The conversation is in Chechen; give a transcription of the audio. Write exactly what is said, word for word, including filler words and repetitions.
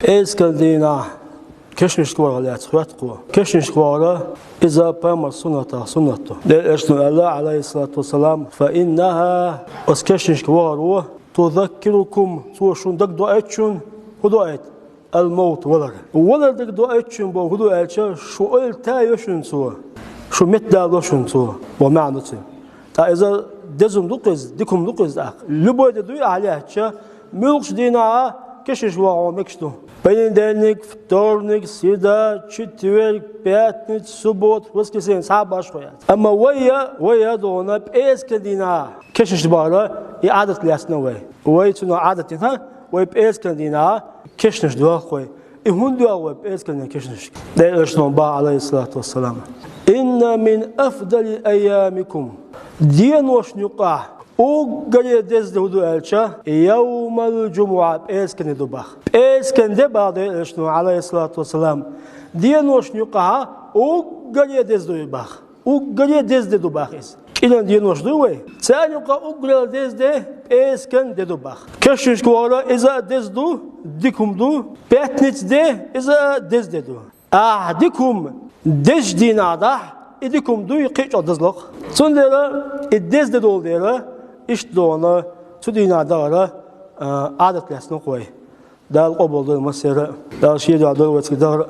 Пӏераскан дийнахьа кешнашка вахар лаьцна хоатт тхо. Кешнашка вахар, иза пайхамара суннатех суннат ду. Делан Элчано аьлла, Ӏалайхи ссалату вассалам: «فإنها», оцу кешнашка вахаро, «تذكركم», цо шуна дагадоуьйту шуна, хӀун доуьйту? «الموت», валар. Валар дагадоуьйту шуна бохург хӀун ду аьлча, шу ойла тайо шуна цо, шу меттадало шуна цо, боху маьӀна ду цуьнан. ТӀаккха иза деза хӀума ду-кх иза, дика хӀума ду-кх иза тӀаккха. Любой де дуй ахьа лаьттача, муьлххачу дийнахьа кешнашка вахар мегаш ду. Понедельник, вторник, среда, четверг, пятница, суббота, воскресенье, цхьа а башхо яц. Амма вай а, вай а догӀуна пӀераскан дийнахьа кешнашка бахар, и Ӏадат лаьцна вай. Вай цунах Ӏадат дина, вай пӀераскан дийнахьа кешнаш доьлху вай. И хӀунда доьлху вай пӀераскан дийнахьа кешнаш? Делан Элчано боху, Ӏалайхи ссалату вассалам: «إن من أفضل أيامكم». Деношна юкъахь уггаре деза де хӀун ду аьлча, «يوم الجمعة», пӀераскан де ду боху. ПӀераскан де боху Делан Элчано, Ӏалайхи ссалату вассалам, деношна юкъахь уггаре деза де ду боху. Уггаре деза де ду боху иза. КӀиран денош ду вай. Царна юкъахь уггаре деза де пӀераскан де ду боху. Кешнашка вахар, иза а деза ду, дика хӀума ду. Пятница де, иза а деза де ду. Ахьа дика хӀума дезачу дийнахь дахь, и дика хӀума дуй, кхин а чӀогӀа деза ло-кх. Цундела и деза де долу дела, иштта догӀуна цу дийнахь дахар, а, Ӏадат лаьцна-кх вай. Дала къобалдойла массеран а, Дала шен дуьхьа дойла вай цигахь дахар а.